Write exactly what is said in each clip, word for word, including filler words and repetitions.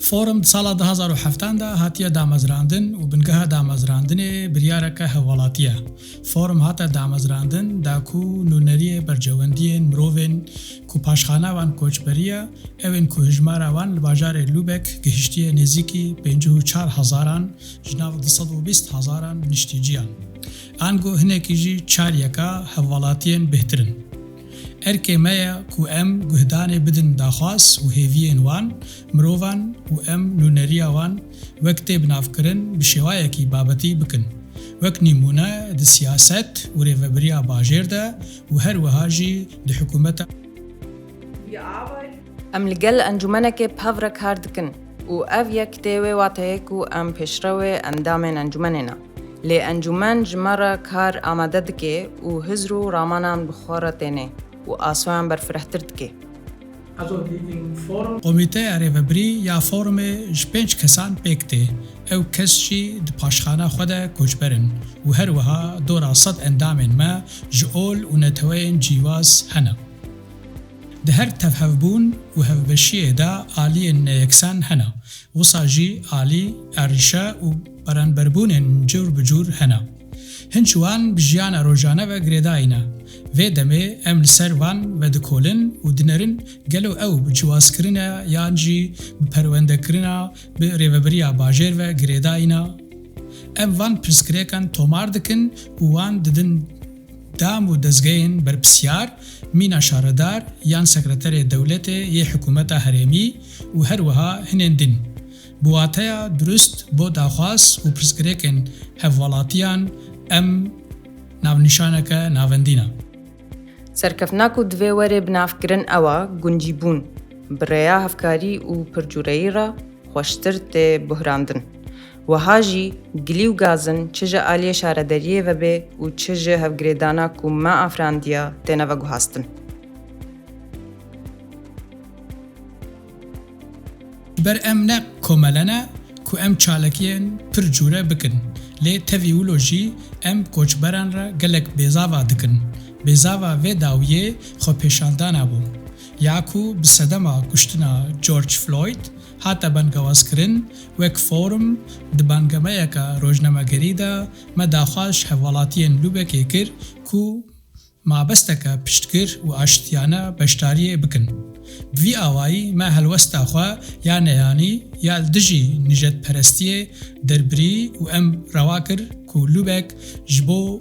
Forum di sala du hazar û heft de hatiye damezrandin û bingeha damezrandinê biryareke hevwelatî ye. Forum hate damezrandin da ku nûneriyê berjewendiyên mirovên ku paşxana wan koçberî ye, ew ên ku hijmara wan li bajarê Lübeck gihiştiye nêzîkî pêncî û çar hezaran ji nav du sed û bîst hezaran niştîciyan. Ango hinekî jî çar yeka hevwelatiyên bêhtir in. Erkê me ye ku em guhdanê bidin daxwaz û hêviyên wan mirovan û em nûneriya wan wek tê binavkirin bi şêwayekî babetî bikin. Wek nîmûne di siyaset û rêvebiriya bajêr de û her wiha jî di hikûmeta Em li gel encûmenekê bi hev re kar dikin û ev yek tê wê wateyê ku em pêşrewê endamên encûmenê ne. Lê encûmen ji me re kar amade dike û hizr û ramanan bi xwe re têne û asoyan berfirehtir dike. Komîteya Rêvebirî ya forumê ji pênc kesan pêk tê. Ew kes jî di paşxana xwe de koçber in û her wiha dora sed endamên me ji ol û neteweyên cîwaz hene. Di her tevhevbûn û hevbeşiyê de aliyên neyeksan hene. Wisa jî alî, erîşe û beramberbûnên cûr bi cûr hene. Hin ji wan bi jiyana rojane ve girêdayî ne. Vê demê em li ser van vedikolin û dinerin gelo ew bi cîwazkirine yan jî bi perwendekirina bi rêvebiriya bajêr ve girêdayî ne. Em van pirsgirêkan tomar dikin û wan didin dam û dezgehên berpirsiyar, mîna şaredar yan sekreterê dewletê yê hikûmeta herêmî û her wiha hinên din. Bi wateya durust bo daxwaz û pirsgirêkên hevwelatiyan em navnîşaneke navendî ne. Serkeftina ku divê were binavkirin ew e guncîbûn, bi rêya hevkarî û pircûreyî re xweştir tê buhrandin. Wiha jî gilî û gazin çi ji aliyê şaredariyê ve bê û çi ji hevgirêdana ku me afirandiye têne veguhastin. Ji ber em ne komele ne ku em çalakiyên pir cûre bikin, lê tevî wilo jî em koçberan re gelek bêzava dikin. Bêzava vê dawiyê xwepêşandana bû, ya ku bi sedema kuştina George Floyd hate bangewazkirin, wek forum di bangemeyeke rojnamegerî de me daxwaz ji hevwelatiyên Lûbekê kir ku mabesteke piştgir û aştiyane beşdariyê bikin. Bi vî awayî me helwesta xwe ya neyanî ya li dijî nijadperestiyê derbirî û em rewa kir ku Lûbek ji bo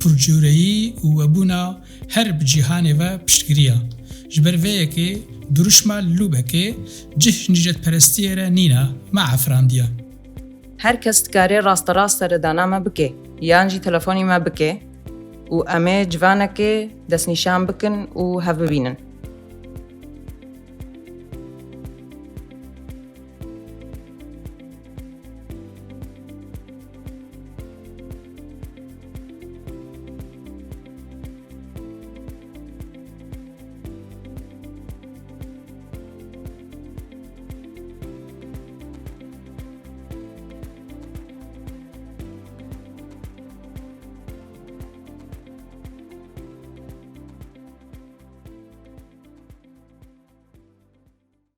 pircûreyî û webûna her bi cîhanê ve piştgirî ye. Ji ber vê yekê dirûşma li Lûbekê cih ji nijadperestiyê re nîne, me afirandiye. Her kes dikare rasterast seredana me bike yan jî telefonî me bike û em ê civanekê destnîşan bikin û hev bibînin.